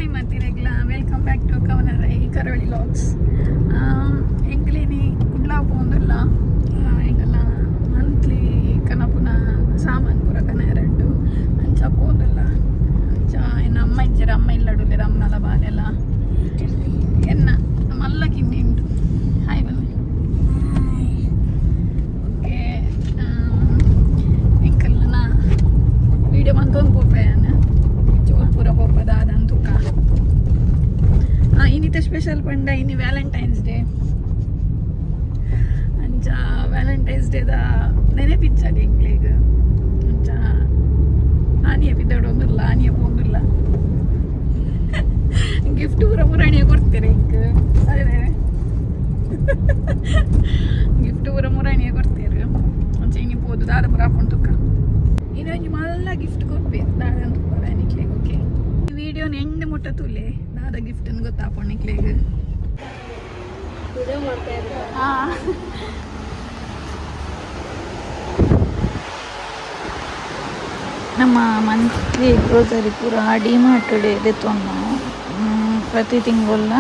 Hi ಮಾತಿರೆಗ್ಲ, welcome back to Kavana Rai Karavali vlogs. ಎಂಕ್ಲೇನಿ ಕುಡ್ಲ ಪೋಂದುಲ್ಲ. ಎಂಕಲ್ನ ಮಂತ್ಲಿ ಕನಪುನ ಸಾಮಾನು ಪೂರ ಕನಯರಂಡು ಅಂಚ ಪೋಂದುಲ್ಲ. ಅಂಚ ಎನ್ನ ಅಮ್ಮ ಇಜ್ಜೆರ್, ಅಮ್ಮ ಇಲ್ಲಡುಲ್ಲೆರ್, ಅಮ್ಮನಲ ಬಾಲೆಲ ಎನ್ನ ಮಲ್ಲ ಕಿನ್ನಿ ಉಂಡು. ಹಾಯ್ ಬನ್ನಿ. ಓಕೆ, ಎಂಕಲ್ನ ವೀಡಿಯೋ ಮಂತೊಂದು ಪೋಪೆ ಚೋಲ್ ಪೂರ ಪೋಪ ದಾದ ತುಕ್ಕ. ಇನ್ನಿತ ಸ್ಪೆಷಲ್ ಪಂಡ ಇನಿ ವ್ಯಾಲೆಂಟೈನ್ಸ್ ಡೇ. ಅಂಚ ವ್ಯಾಲೆಂಟೈನ್ಸ್ ಡೇದ ನೆನಪಿಜ್ಜಾಡಿ ಎಂಕ್ಲೆಗ್. ಅಂಚ ಆನಿಯ ಪಿದಡೊಂದುಲ್ಲ, ಆನಿಯ ಪೋಂದುಲ್ಲ. ಗಿಫ್ಟ್ ಪೂರ ಮುರಾಣಿಯ ಕೊಡ್ತೀರ ಇಂಕ್. ಅದೇ ಗಿಫ್ಟ್ ಪೂರ ಮುರಾಣಿಯ ಕೊಡ್ತೀರ. ಅಂಚ ಇನಿ ಪೋದು ದಾದ ಪೂರ ಹಾಕೊಂಡು ತುಕ್ಕ. ಇನ್ನೊಂಜಿ ಮಲ್ಲ ಗಿಫ್ಟ್ ಕೊರ್ಪೇರು, ದಾದ ಅಂತ ನಿಕ್ಲೆಗ್. ಓಕೆ, ಈ ವಿಡಿಯೋನ ಎಂಡ್ ಮುಟ್ಟ ತೂಲೆ, ದಾದ ಗಿಫ್ಟ್ ಅನ್ನು ಗೊತ್ತಾಪುಂಡು ನಿಕ್ಲೆಗ್. ಹಾಂ, ನಮ್ಮ ಮಂತ್ಲಿ ಗ್ರೋಸರಿ ಪೂರ ಡಿ ಮಾರ್ಟ್ ದೆತ್ತೊನ್ನು. ಪ್ರತಿ ತಿಂಗೊಲ್ಲ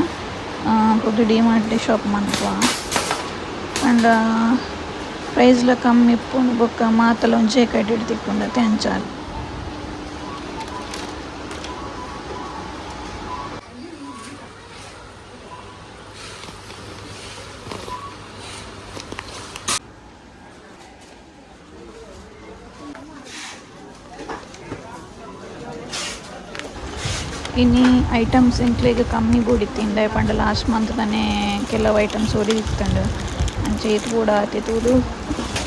ಪೋದು ಡಿ ಮಾರ್ಟ್ ಶಾಪ್ ಮನ್ಪುವ. ಆಂಡ ಪ್ರೈಸ್ಲ ಕಮ್ಮಿ ಇಪ್ಪುಂಡು, ಬೊಕ್ಕ ಮಾತಲ ಒಂಜೇ ಕಡೆಟ್ ತಿಕ್ಕುಂಡತೆ, ಅಂಚ. ಇನಿ ಐಟಮ್ಸ್ ಎಂಕ್ಲೆಗ್ ಕಮ್ಮಿ ಬೋಡಿತ್ತಿಂಡ ಪಂಡ ಲಾಸ್ಟ್ ಮಂತ್ ತಾನೆ ಕೆಲವು ಐಟಮ್ಸ್ ಒರಿದಿತ್ತುಂಡು. ಅಂಚ ಏತ್ ಬೋಡ ಆತೆ ತೂದು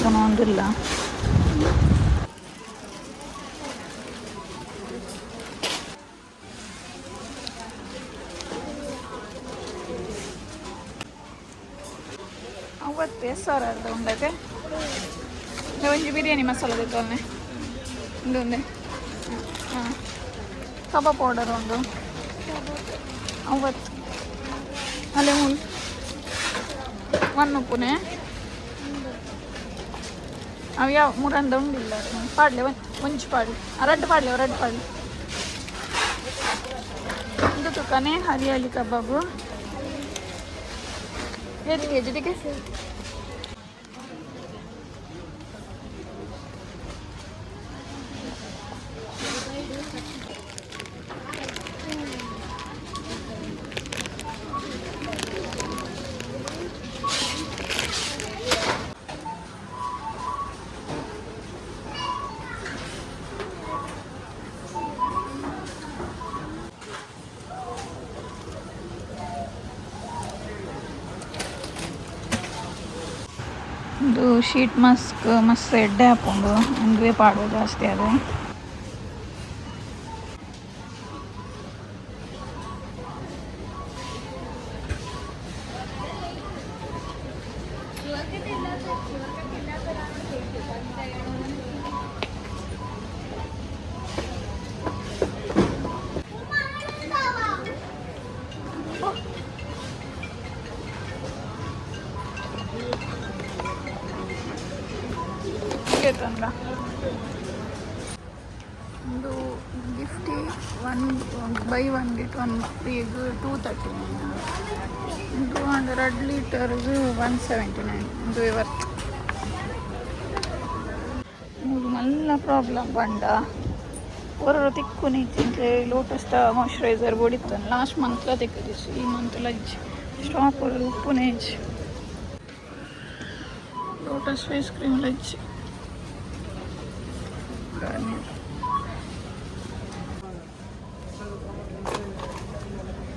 ಕೊನೊಂದುಲ್ಲ. ಅವತ್ತು ಎಸ್ ಆರ್ ಅರ್ಧ ಉಂಡತೆ. ಒಂಜಿ ಬಿರಿಯಾನಿ ಮಸಾಲ ದೆತ್ತೊನ್ನೆ. ಉಂದು ಹಾಂ, ಕಬಾಬ್ ಪೌಡರ್ ಉಂಡು. ಅವತ್ತು ಅಲ್ಲೇ ಮೂಲು ಒನ್ ಉಪ್ಪುನೆ. ಅವು ಯಾವ ಮುರಂದ ಉಂಡಿಲ್ಲ. ಪಾಡ್ಲೆ, ಒಂಜಿ ಪಾಡ್ಲೆ, ರಡ್ಡ್ ಪಾಡ್ಲೆ, ರಡ್ಡ್ ಪಾಡ್ಲೆ. ಇದು ತುಕ್ಕನೆ ಹರಿಯಾಲಿ ಕಬಾಬು. ಏತ್ ಕೆ ಜಿಟಿಗೆ? ಇದು ಶೀಟ್ ಮಾಸ್ಕ್ ಮಸ್ತ್ ಎಡ್ಡೆ ಆಪುಂಡು. ಉಂದುವೇ ಪಾಡುವ ಜಾಸ್ತಿ ಅದು. ತಂದ ಒಂದು ಗಿಫ್ಟಿ one buy one get one ಫ್ರೀಗ್ 239. ಉಂದು 100 ಲೀಟರ್ಗೆ 179. ಉಂದುವೇ ವರ್ತ್. ಮೂಲು ಮಲ್ಲ ಪ್ರಾಬ್ಲಮ್ ಪಂಡ ಒರೊರ ತಿಕ್ಕುನಿ. ಲೋಟಸ್ ದ ಮಾಯ್ಶ್ಚರೈಸರ್ ಬೋಡಿತ್ತು, ಲಾಸ್ಟ್ ಮಂತ್ಲ ತಿಕ್ಕುದಿಜ್ಜಿ, ಈ ಮಂತ್ಲ ಇಜ್ಜಿ. ಸ್ಟಾಕ್ ಒರ ಉಪ್ಪುನೇ ಇಜ್ಜಿ. ಲೋಟಸ್ ಫೇಸ್ ಕ್ರೀಮ್ ಇಜ್ಜಿ. ಗಾರ್ನಿಯರ್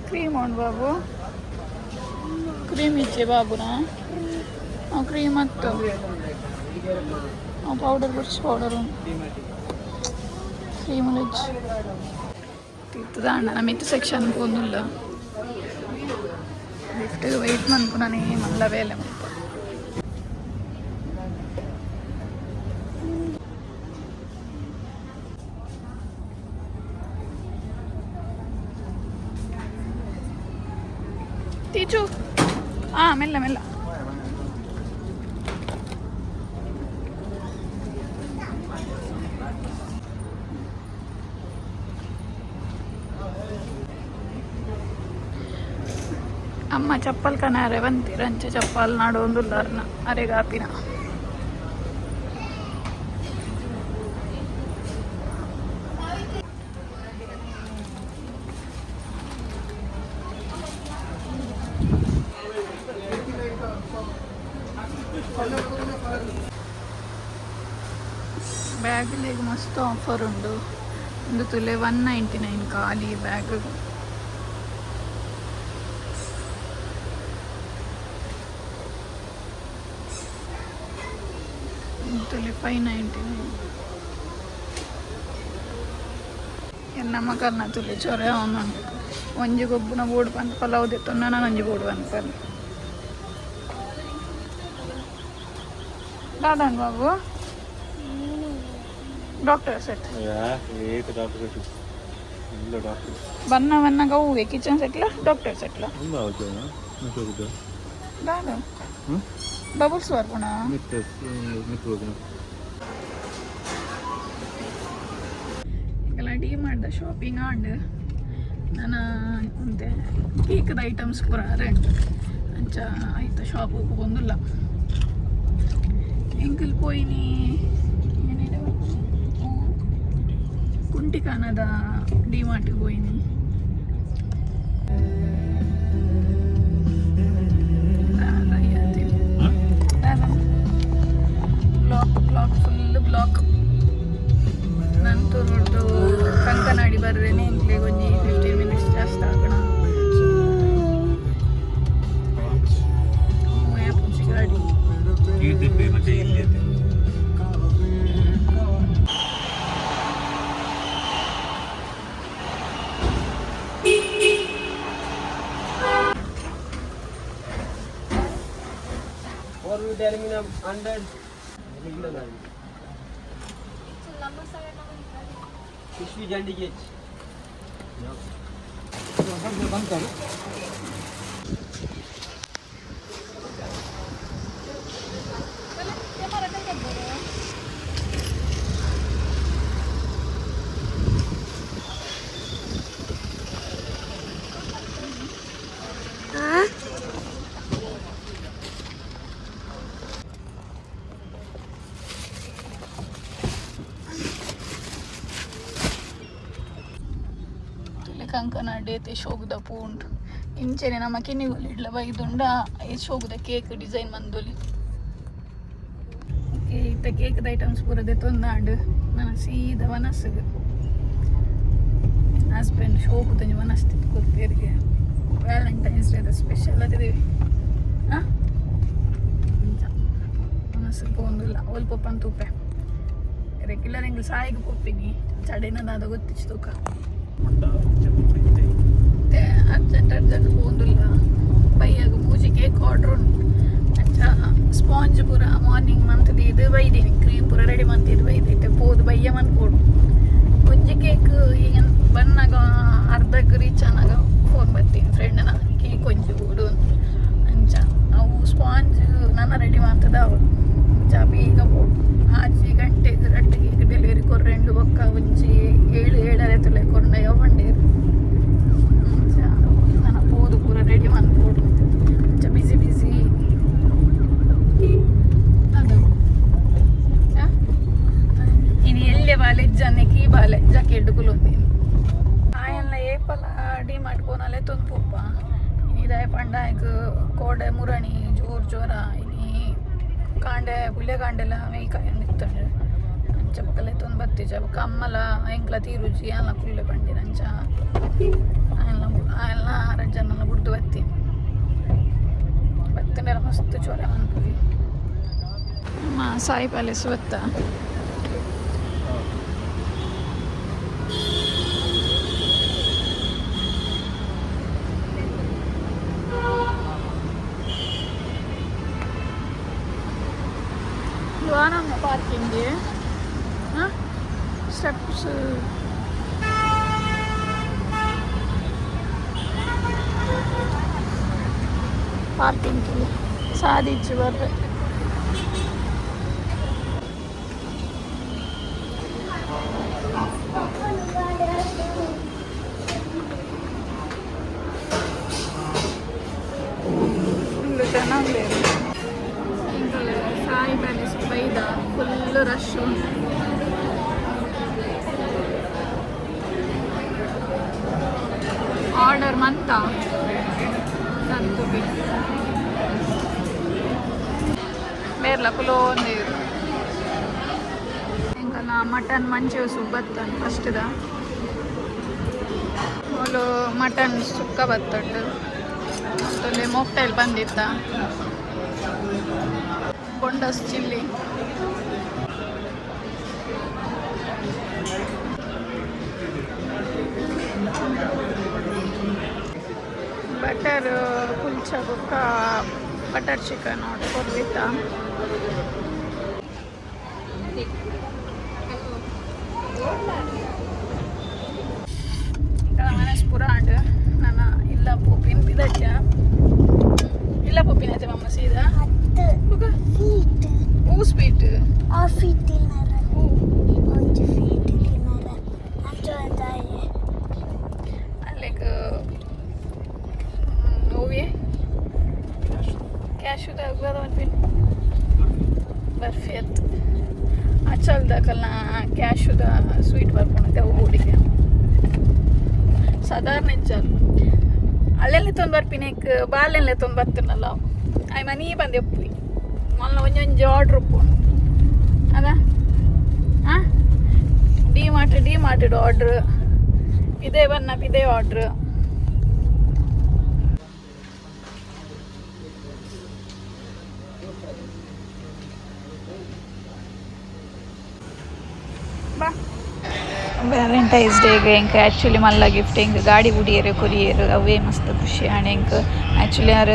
ಕ್ರೀಮ್ ಉಂಡು ಬಾಬು. ಕ್ರೀಮ್ ಇಜ್ಜೆ ಬಾಬುನ? ಕ್ರೀಮ್ ಅತ್ತು ಪೌಡರ್ ಬುಡ್ಸ್, ಪೌಡರ್ ಉಂಡು, ಕ್ರೀಮ್ ಇಜ್ಜಿ. ತಿರ್ತದ ಅಣ್ಣ ಮಿತ್ತು ಸೆಕ್ಷನ್ ಪೋಂದುಲ್ಲ. ಲಿಫ್ಟ್ ವೆಯ್ಟ್ ಮನ್ಪುನನೇ ಮಲ್ಲ ಬೇಲೆ ಮುಲ್ಪ. ಟೀಚು, ಹಾಂ, ಮೆಲ್ಲ ಮೆಲ್ಲ. ಅಮ್ಮ ಚಪ್ಪಲ್ ಕನಾರೆ ಬಂತೀರ ಅಂಚೆ ಚಪ್ಪಲ್ ನಾಡೊಂದುಲ್ಲಾರ್ನ ಅರೆಗಾಪಿನ. ಬ್ಯಾಗ್ಲೆಗ್ ಮಸ್ತ್ ಆಫರ್ ಉಂಡು. ಉಂದು ತೂಲೆ, 199 ಖಾಲಿ ಬ್ಯಾಗ್. ಉಂದು ತೂಲೆ, 599. ಎನ್ನ ಮಗಲ್ನ ತೂಲೆ, ಚೊರೆ ಅವನುಂಡು. ಒಂಜಿ ಗೊಬ್ಬುನ ಬೋಡು ಪನ್ಪಲ, ಅವು ದೆತ್ತೊನ್ನ ಒಂಜಿ ಬೋಡು ಪನ್ಪಲ್. ದಾದಾಂಡ್ ಬಾಬು? Doctor set. ಏತ್ ಡಾಕ್ಟರ್ ಸೆಟ್ ಇಲ್ಲ ಡಾಕ್ಟರ್. ಬನ್ನ ಬನ್ನಾಗ ಹೂವೆ ಕಿಚನ್ ಸೆಟ್ಲ, ಡಾಕ್ಟರ್ ಸೆಟ್ಲ. ತುಂಬ ಹೌದು. ದಾದ ಬಬಲ್ಸ್ ಬರ್ಪುಣ? ಮಿತ್ ಮಿತ್ ಹೋಗಿನ. ಎಂಕಲ ಡಿ ಮಾಡ್ದ ಶಾಪಿಂಗ್ ಆಂಡ್. ನನ ಒಂತೆ ಕೇಕ್ದ ಐಟಮ್ಸ್ ಪೂರ ರೆಂಟ್ ಅಂಚ ಐತ ಶಾಪ್ ಪೋಂದುಲ್ಲ. ಎಂಕಲ್ ಪೋಯಿನಿ ಏನೇನು ಕುಂಟಿಕಾನದ ಡಿ ಮಾರ್ಟ್ಗೆ ಪೋಯಿನಿ. Block block, full block. ನಂತೂರುಡ್ದು ಕಂಕನಾಡಿ ಬರ್ರೇನೆ ಎಂಕ್ಲೆಗ್ ಒಂಜಿ 15 ಮಿನಿಟ್ಸ್ ಜಾಸ್ತಿ ಆಗೋಣ. ಪೂಜಿ ಗಾಡಿ. ಕೀರ್ತಿ ಮತ್ತೆ ಇಲ್ಲಿ. Four with aluminum 100. Fish with kg. ತುಲೆ Kankanady ಐತೆ ಶೋಕುದ ಪೂ ಉಂಟು. ಇಂಚೆನೆ ನಮ್ಮ ಕಿನ್ನಿಗೋಳಿ ಇಡ್ಲ ಬೈದುಂಡ ಈ ಶೋಕುದ ಕೇಕ್ ಡಿಸೈನ್ ಮಂದೊಲಿ. ಓಕೆ, ಇತ್ತ ಕೇಕ್ದ ಐಟಮ್ಸ್ ಪೂರ ದೆತ್ತೊಂದಾಂಡ್. ನನ ಸೀದಾ ವನಸ್ಗ್. ಹಸ್ಬೆಂಡ್ ಶೋಕುದಂಜಿ ವನಸ್ ಕೊರ್ಪೇರಿಗೆ ವ್ಯಾಲೆಂಟೈನ್ಸ್ ಡೇದ ಸ್ಪೆಷಲ್ ಅದಿದೆ. ಹಾಂ, ಇಂಚ ವನಸ್ಗ್ ಪೋಂದುಲ್ಲ. ಒಲ್ಪ ಪಂತೂಪೆ ರೆಗ್ಯುಲರ್ ಎಂಗ್ಲು ಸಾಯಿಗೆ ಪೋಪಿನಿ. ಚಡಿನ ದಾದ ಗೊತ್ತಿಚ್ಚು ತೂಕ. ಮತ್ತೆ ಅರ್ಜೆಂಟ್ ಅರ್ಜೆಂಟ್ ಪೋಂದುಲ್ಲ. ಬೈಯಾಗ ಮೂಜಿ ಕೇಕ್ ಆರ್ಡ್ರ್ ಉಂಟು. ಅಂಚ ಸ್ಪಾಂಜ್ ಪೂರ ಮಾರ್ನಿಂಗ್ ಮಂತ್ ದೀದ್ ಬೈದೀನಿ, ಕ್ರೀಮ್ ಪೂರ ರೆಡಿ ಮಂತಿದ್ದು ಬೈದೈತೆ. ಪೋದು ಬಯ್ಯ ಮನ್ಪೋಡು. ಒಂಜಿ ಕೇಕ್ ಈಗ ಬನ್ನಾಗ ಅರ್ಧಕ್ಕೆ ರೀಚ್ ಆನಾಗ ಫೋನ್ ಬರ್ತೀನಿ ಫ್ರೆಂಡ್ನ, ಕೇಕ್ ಒಂಜಿ ಬೋಡು ಅಂಚ. ಅವು ಸ್ಪಾಂಜ್ ನನ್ನ ರೆಡಿ ಮಾಡ್ತದ ಅವು. ಅಂಚ ಬೇಗ ಪೋಡು. 6 ಗಂಟೆಗೆ ರಡ್ಡ್ ಕೇಕ್ ಡೆಲಿವರಿ ಕೊರ್ರೆಂಡು. ಬೊಕ್ಕ ಒಂಜಿ 7, 7:30 ತುಲೆ ಕೊರ್ಂಡ ಯಾವಂಡೇರು. ಅಂಚ ನನ ಪೋದು ಪೂರ ರೆಡಿ ಮನ್ಪೋಡು. ಅಂಚ ಬಿಸಿ ಬಿಸಿ ಅದು. ಆ? ಇನಿ ಎಲ್ಲೆ ಬಾಲೆ ಇಜ್ಜಾನೆ ಕೀ ಬಾಲೆ ಜಾಕೆಟ್ ಕುಲೊಂದಿನಿ. ಆಯನ್ಲ ಏಪಲ ಡಿ ಮಾರ್ಟ್ ಪೋನಲೆ ತೊಂದು ಪೋಪ. ಇನಿ ಪಂಡ ಆಯ್ಕ್ ಕೋಡೆ ಮುರಣಿ ಜೋರು ಜೋರ. ಇನಿ ಕಾಂಡೆ ಪುಲ್ಯ ಕಾಂಡೆಲ ಮೇಯ್ಕಾಯ ನಿತ್ತಂಡು. ಅಂಚ ಬೊಕ ಲೆತ್ತೊಂದು ಬತ್ತಿಜ. ಬೊಕ ಅಮ್ಮಲ ಎಂಕ್ಲ ತೀರುಜಿ ಅಲ್ಲ ಕುಲ್ಲೆ ಪಂಡಿನ. ಅಂಚ ಆಯನ್ಲ ಆಯನ್ಲ ರಡ್ಡ್ ಜನಲ ಬುಡ್ದು ಬತ್ತೀನಿ. ಬತ್ತಂಡೆಲ ಮಸ್ತ್ ಚೊರೆ ಮನ್ಪುವಿ. ನಮ್ಮ ಸಾಯಿ ಪ್ಯಾಲೇಸ್ ಬತ್ತ. ನಮ್ಮ ಪಾರ್ಕಿಂಗ್ ಸ್ಟೆಪ್ಸ್. ಪಾರ್ಕಿಂಗ್ ಸಾದಿಚ್ಚು ಬರ್ರೆ. ಆರ್ಡರ್ ಮಂತ ತಂತುಬಿ ಬೇರ್ಲ ಕುಲೋಂದು. ಎಂಕಲ್ಲ ಮಟನ್ ಮಂಚೂಸು ಬತ್ತಂಡು ಫಸ್ಟ್ದ. ಮೂಲು ಮಟನ್ ಸುಕ್ಕ ಬತ್ತುಂಡು. ಮತ್ತೊಂದು mocktail ಬಂದಿತ್ತ, bondas chilli. Butter kulcha ಬೊಕ್ಕ ಬಟರ್ ಚಿಕನ್ ಆರ್ಡರ್ ಕೊರ್ದಿತ್ತ. ಮನಸ್ ಪೂರ ಆಂಡ್. ನನ್ನ ಇಲ್ಲ ಪೋಪಿನ್ ಪಿದಟ್ಟ ಇಲ್ಲ ಪೋಪಿನ ಅತ್ತೆ ಮಮ್ಮ ಸೀದಾ ಬೊಕ ಹೂ ಸ್ವೀಟ್. ಹೂ. ಲೈಕ್ ಓವಿಯೇ ಕ್ಯಾಶುದ ಪನ್ಪಿನ ಬರ್ಫಿ ಅತ್ ಅಚಲ್ದ ಕಲ್ನ ಕ್ಯಾಶುದ ಸ್ವೀಟ್ ಬರ್ಪುಂಡು ಅವು ಬೋಡಿಗೆ ಸಾಧಾರಣ ಇಜ್ಜಲ್. ಅಲ್ಲೆಲ್ಲ ತೊಂದು ಬರ್ಪಿನ ಬಾಲೆಲ್ಲ ತೊಂದು ಬತ್ತಿನಲ್ಲ ಆಯ್ ಮನೀ ಬಂದು ಎಪ್ಪಿ ಮೊನ್ನೆ ಒಂಜೊಂಜಿ ಆರ್ಡ್ರ್ ಉಪ್ಪುಂಡು ಅದ. ಹಾಂ, ಡಿ ಮಾರ್ಟ್ ಡಿ ಮಾರ್ಟೆಡ್ ಆರ್ಡ್ರ್ ಇದೇ ಬನ್ನ ಇದೇ ಆರ್ಡ್ರ್. ಬಾ. ವ್ಯಾಲೆಂಟೈನ್ಸ್ ಡೇಗೆ ಎಂಕ್ ಆ್ಯಕ್ಚುಲಿ ಮಲ್ಲ ಗಿಫ್ಟ್ ಎಂಕ್ ಗಾಡಿ ಬುಡಿಯೆರ್ ಕೊರಿಯೆರ್. ಅವೇ ಮಸ್ತ್ ಖುಷಿ ಆಂಡ್ ಎಂಕ್. ಆ್ಯಕ್ಚುಲಿ ಆರ್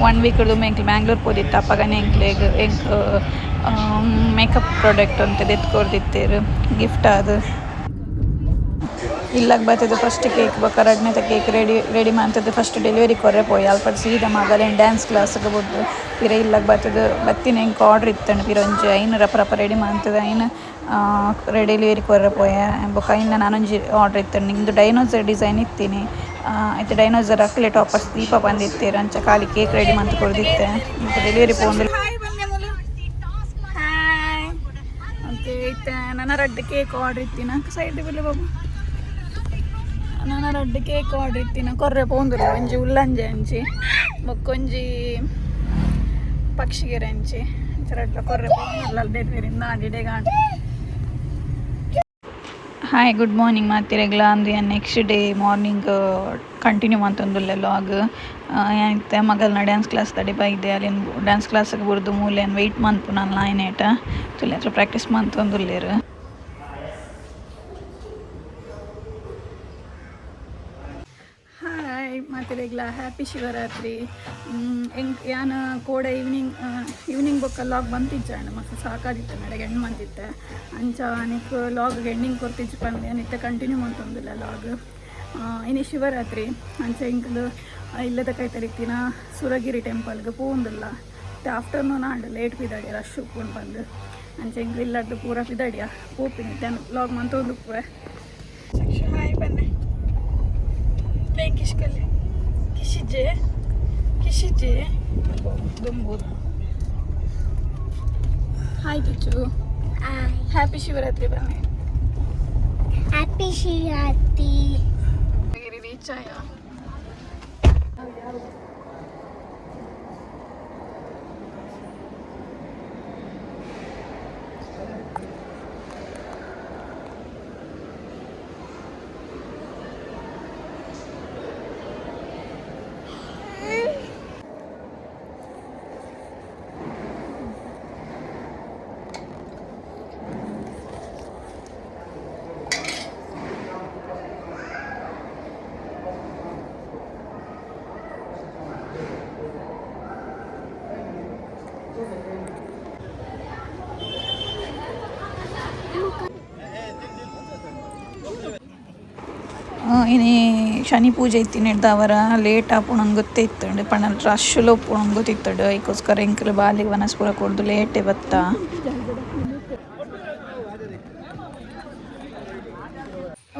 ಒನ್ ವೀಕ್ ದುಂಬು ಎಂಕ್ ಮ್ಯಾಂಗ್ಳೂರ್ ಪೋದಿತ್ತ. ಅಪಗನೆ ಎಂಕ್ಲೆಗ್ ಎಂಕ್ ಮೇಕಪ್ ಪ್ರಾಡಕ್ಟ್ ಒಂತೆ ದೆತ್ತ್ ಕೊರ್ದಿತ್ತೆರ್ ಗಿಫ್ಟ್ ಆದ್. ಇಲ್ಲಗ್ ಬತ್ತುದು ಫಸ್ಟ್ ಕೇಕ್ ಬೊಕ ರಡ್ಡನೇತ ಕೇಕ್ ರೆಡಿ ರೆಡಿ ಮಂತುದು ಫಸ್ಟ್ ಡೆಲಿವರಿ ಕೊರ್ರೆ ಪೋಯೆ. ಅಲ್ಪ ಸೀದಾ ಮಗಲೆನ್ ಡ್ಯಾನ್ಸ್ ಕ್ಲಾಸ್ಗ್ ಬುಡ್ದು ಪಿರ ಇಲ್ಲಗ್ ಬತ್ತುದು ಬತ್ತಿನ ಎಂಕ್ ಆರ್ಡರ್ ಇತ್ತುಂಡು ಪಿರ ಒಂಜಿ ಐನ್ ರಪ ರಪ ರೆಡಿ ಮಂತುದು ಐನ್ ಡೆಲಿವರಿ ಕೊರ್ರೆ ಪೋಯೆ. ಬೊಕ ಐನ ನನೊಂಜಿ ಆರ್ಡರ್ ಇತ್ತುಂಡು. ಇಂದು ಡೈನೋಸರ್ ಡಿಸೈನ್ ಇತ್ತಿನಿ. ಐತ ಡೈನೋಸರ್ ಅಕ್ಲೆ ಟಾಪರ್ಸ್ ದೀಪ ಬಂದಿತ್ತೆರ್. ಅಂಚ ಖಾಲಿ ಕೇಕ್ ರೆಡಿ ಮಂತ್ ಕೊರ್ದಿತ್ತೆ. ಡೆಲಿವರಿ ಪೋಂದು. ಹಾಯ್. ಓಕೆ, ಇತ್ತೆ ನನ ರಡ್ಡ್ ಕೇಕ್ ಆರ್ಡರ್ ಇತ್ತಿನ ಸೈಡ್ ಬಲ್ಲೆ ಬಾಬು. ನನ ರಡ್ಡ್ ಕೇಕ್ ಆರ್ಡರ್ ಇತ್ತಿನ ಕೊರ್ರೆ ಪೋಂದುಲ್ಲ. ಒಂಜಿ ಉಲ್ಲಂಜೆ ಅಂಚಿ ಬೊಕ್ಕೊಂಜಿ ಪಕ್ಷಿಗೆರೆ ಅಂಚಿ. ಅಂಚ ರಡ್ಡ್ಲ ಕೊರ್ರೆ ಪೋಂದುಲ್ಲ ಡೆಲಿವರಿ ನಾಡಿಡೆಗ್ ಆಂಡ್. ಹಾಯ್, ಗುಡ್ ಮಾರ್ನಿಂಗ್ ಮಾತೆರೆಗ್ಲ. ಅಂದು ಯಾನ್ ನೆಕ್ಸ್ಟ್ ಡೇ ಮಾರ್ನಿಂಗ್ ಕಂಟಿನ್ಯೂ ಮಂತೊಂದುಲ್ಲೆ ವ್ಲಾಗ್. ಯಾನ್ ಇತ್ತೆ ಮಗಲ್ನ ಡ್ಯಾನ್ಸ್ ಕ್ಲಾಸ್ ದಡೆ ಬೈದೆ. ಅಲೆನ್ ಡ್ಯಾನ್ಸ್ ಕ್ಲಾಸ್ಗ್ ಬುಡ್ದು ಮೂಲು ಯಾನ್ ವೆಯ್ಟ್ ಮನ್ಪುನ ಆಯಿನೇಟ. ತೂಲೆ, ಅಕುಲು ಪ್ರಾಕ್ಟೀಸ್ ಮಂತೊಂದುಲ್ಲೆರ್. ಹಾಯ್ ಮಾತೆರೆಗ್ಲ, ಹ್ಯಾಪಿ ಶಿವರಾತ್ರಿ. ಎಂಕ್ ಯಾನ್ ಕೋಡೆ ಈವ್ನಿಂಗ್ ಈವ್ನಿಂಗ್ ಬೊಕ್ಕ ಲಾಗ್ ಬಂತಿಜ್ಜಾಂಡ್. ಮಸ್ತ್ ಸಾಕಾದಿತ್ತೆ, ನಡೆಗೆ ಎಂಡ್ ಮಂತಿತ್ತೆ. ಅಂಚ ನಿಕ್ ಲಾಗ್ ಎಂಡಿಂಗ್ ಕೊರ್ತಿಜ್ಜಿ ಪಂದ್ ಯಾನ್ ಇತ್ತೆ ಕಂಟಿನ್ಯೂ ಮಂತೊಂದುಲ್ಲೆ ಲಾಗ್. ಇನಿ ಶಿವರಾತ್ರಿ. ಅಂಚ ಎಂಕುಲು ಇಲ್ಲದ ಕೈತಲ್ ಇತ್ತಿನ ಸುರಗಿರಿ ಟೆಂಪಲ್ಗೆ ಪೋವೊಂದುಲ್ಲ. ಇತ್ತೆ ಆಫ್ಟರ್ನೂನ್ ಆಂಡ್, ಲೇಟ್ ಪಿದಾಡಿ, ರಶ್ ಉಪ್ಪುಂಡು ಪಂದ್. ಅಂಚ ಎಂಕ್ಲು ಇಲ್ಲದ್ದು ಪೂರ ಪಿದಾಡಿಯ ಪೋಪಿನಿ. ಇತ್ತೆ ಲಾಗ್ ಮಂತೊಂದುಪ್ಪುವೆ. ಹಾಯ್ ಬನ್ನಿ. ಕಿಶ್ಕಲ್ಲಿ ಕಿಶಿಜೆ ಕಿಶಿಜೆ ದುಂಬು. ಹಾಯ್ ಕಿಚ್ಚು. ಹ್ಯಾಪಿ ಶಿವರಾತ್ರಿ ಬನ್ನಿ. ಹ್ಯಾಪಿ ಶಿವರಾತ್ರಿ. ರೀಚ್ ಆಯ. ಇನಿ ಶನಿ ಪೂಜೆ ಇತ್ತಿನೆಡ್ದಾವರ ಲೇಟ್ ಆಪುಂಡು ಗೊತ್ತೇ ಇತ್ತುಂಡು. ಪಂಡ ರಶ್ ಉಪ್ಪುಂಡು ಗೊತ್ತಿತ್ತುಂಡು. ಐಕೋಸ್ಕರ ಎಂಕುಲು ಬಾಲೆಗ್ ವನಸ್ ಪೂರ ಕೊರ್ದು ಲೇಟೇ ಬತ್ತ.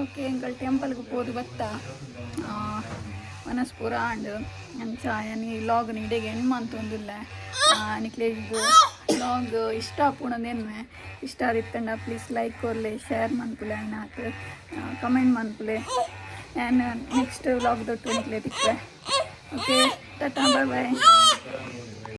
ಓಕೆ, ಎಂಕಲ್ ಟೆಂಪಲ್ಗೆ ಪೋದು ಬತ್ತ. ವನಸ್ ಪೂರ ಆಂಡ್. ಅಂಚ ಯಾನ್ ಈ ಲಾಗ್ನ ಇಡೆಗ್ ಎಂಡ್ ಮಂತೊಂದುಲ್ಲೆ. ನಿಕ್ಲೆಗ್ ಲಾಗ್ ಇಷ್ಟ ಆಪುಂಡು ಇಷ್ಟ ಆದಿತ್ತಂಡ ಪ್ಲೀಸ್ ಲೈಕ್ ಕೊರ್ಲೆ, ಶೇರ್ ಮನ್ಪುಲೆ, ಆಯ್ನಾತ್ ಕಮೆಂಟ್ ಮನ್ಪುಲೆ. ಆ್ಯಂಡ್ ನೆಕ್ಸ್ಟ್ ವ್ಲಾಗ್ ದೊಟ್ಟು ನಿಕ್ಲೆ ತಿಕ್ಕುವೆ. ಓಕೆ, ಟಾಟಾ, ಬಾಯ್ ಬಾಯ್.